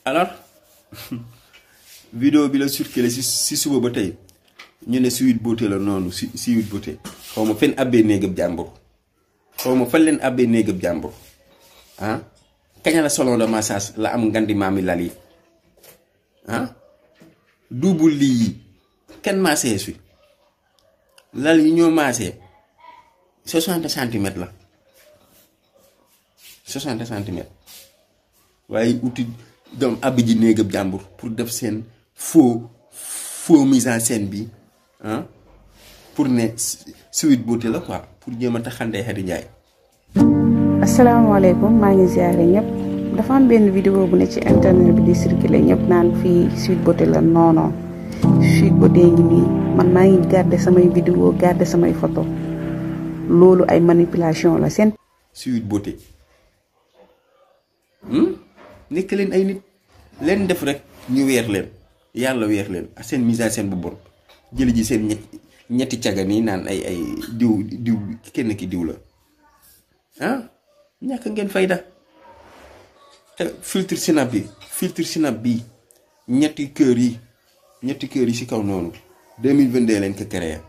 alors vidéo bi la circulé si suba ba tey ñu ne Sweet Beauté la noonu Sweet Beauté xaw ma fenn abbee néegab jàmbur xaw ma fan leen abbee néegab jàmbur ah kaña la salon de massage la am ngandi maami lal yi ah double lii yi kenn massee fi lal yi ñoo massee 60 centimètres la 60 centimètres waaye uti doom abbi ji néegab jàmbur pour def seen faux mise en scène bi ah pour ne Sweet Beauté la quoi pour jéem a taxandee Xadi Njaay. asalaamaaleykum maa ngi ziare ñëpp dafa am benn vidéo bu ne ci internet bi di circuler ñëpp naan fii Sweet Beauté la non Sweet Beauté ngi nii man maa ngi garder samay vidéo garder samay photo loolu ay manipulation la seen. Sweet Beauté nekk leen ay nit leen def rek ñu weer leen yàlla weer leen ak seen mise en scène bu bon jëli ji seen ñetti caga nii naan ay diw kenn ki diw la ah ñàkk ngeen fayda te filtre sinap bi ñetti kër yi ci kaw noonu 2022 leen ko créé